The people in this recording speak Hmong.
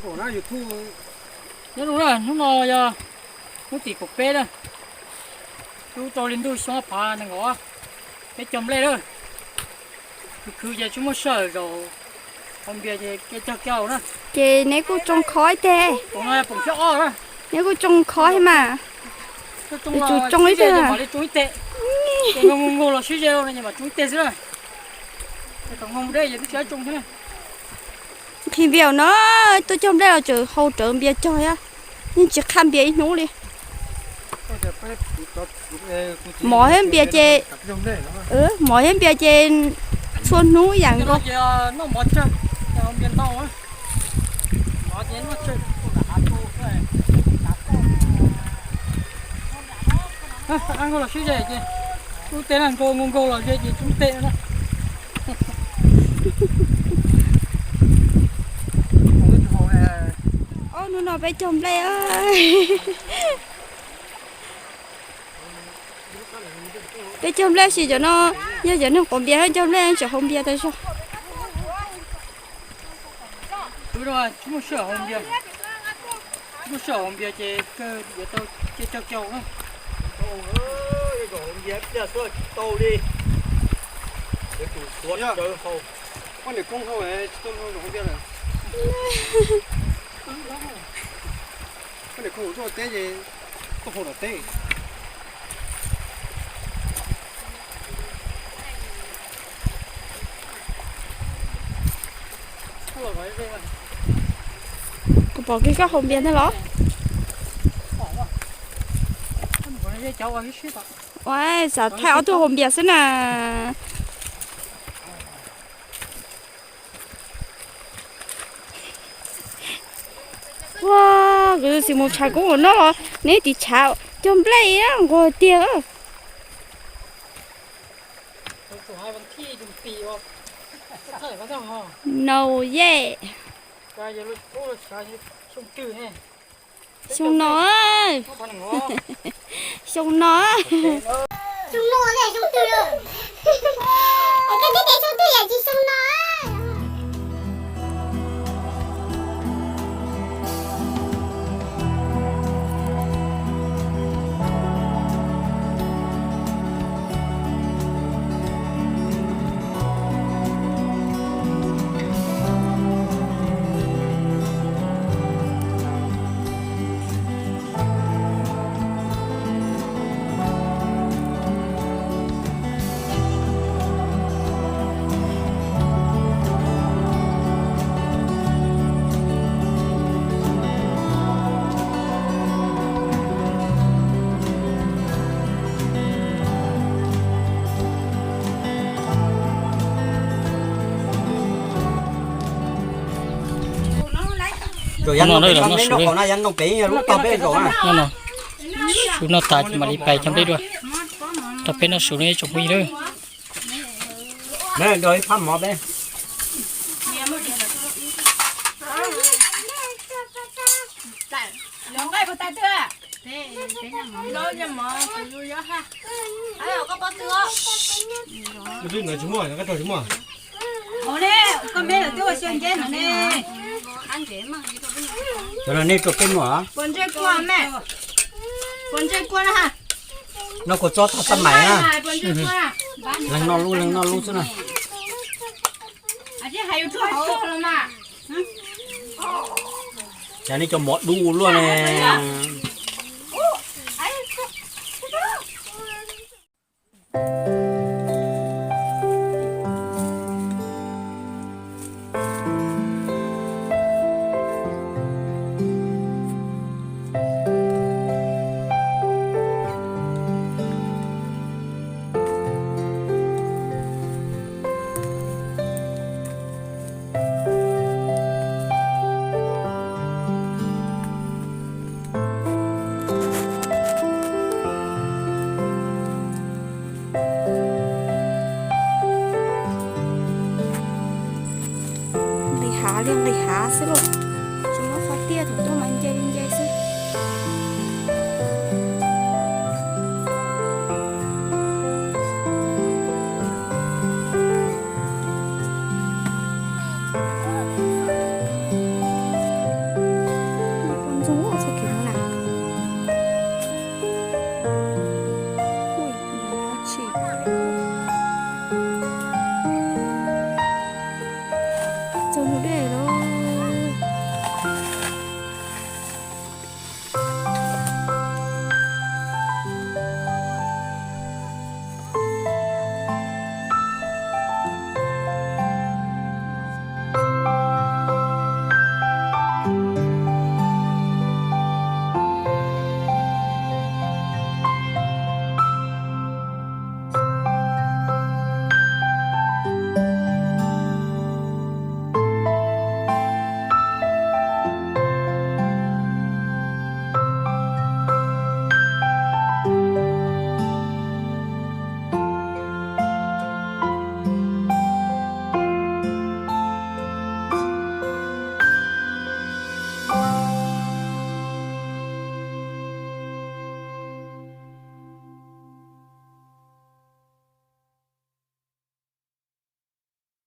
Nyob zoo na, hnub no yog hnub tim kaum peb na, lub rau hli ntuj xyoo ob phav nees nkaum, peb caug nplej lawm. Khwv khwv ces tsis muaj sij hawm zaum haus npias ces caug caug na. Ces neb kuj tsoo khov ib teg. Poom no yog poom thib ob na. Neb kuj tsoo khov thiab mas. Yuav tsum tsoo ib teg. Nqhis npias no tuaj caug nplej los tseem haus rawv npias cog thiab, yeej tsis qhaj npias ib hnub li. Mov thiab npias ces, mov thiab npias ces txhua hnub ib yam nkaus. Lub teb no nkaug nkaug los ze ces tsis muaj teb na. Ob hnub no peb caug nplej. Peb caug nplej sis cov no yog cov neeg quav npias, caug nplej tseem haus npias tas zog. Tsis muaj sij hawm haus npias, tsis muaj sij hawm haus npias ces kawg yuav tau caug caug na. Haus npias ib pliag xwb tsis tau li. Yuav tsum tuav rawv haus. Poj niam koob haus tsis tau haus npias lawm. Poj niam koob haus tuaj teb ces tuaj haus tom teb. Kuv pom kiag koj haus npias ntag los. Ua, xav thaij ob tug haus npias xwb na. Ua, kuv tus txiv mus tshav koob ua noj los neb tiv tshav caug nplej nquag tiag. No ye. Xyoo no, xyoo no. Xyoo no, xyoo twg lawm? Koj teb tias xyoo twg yam tsis xyoo no. Hnub no na, lawv noj su, noj su noj tas ces mam li pais cog nplej dua. Rau peb noj su no ib tsoom phooj ywg. Cov no nej rau peb muag. Noj kua txob tag xab mais na. Leej noj lub leej noj lub xwb na. Cas nej cov mov du luaj ne.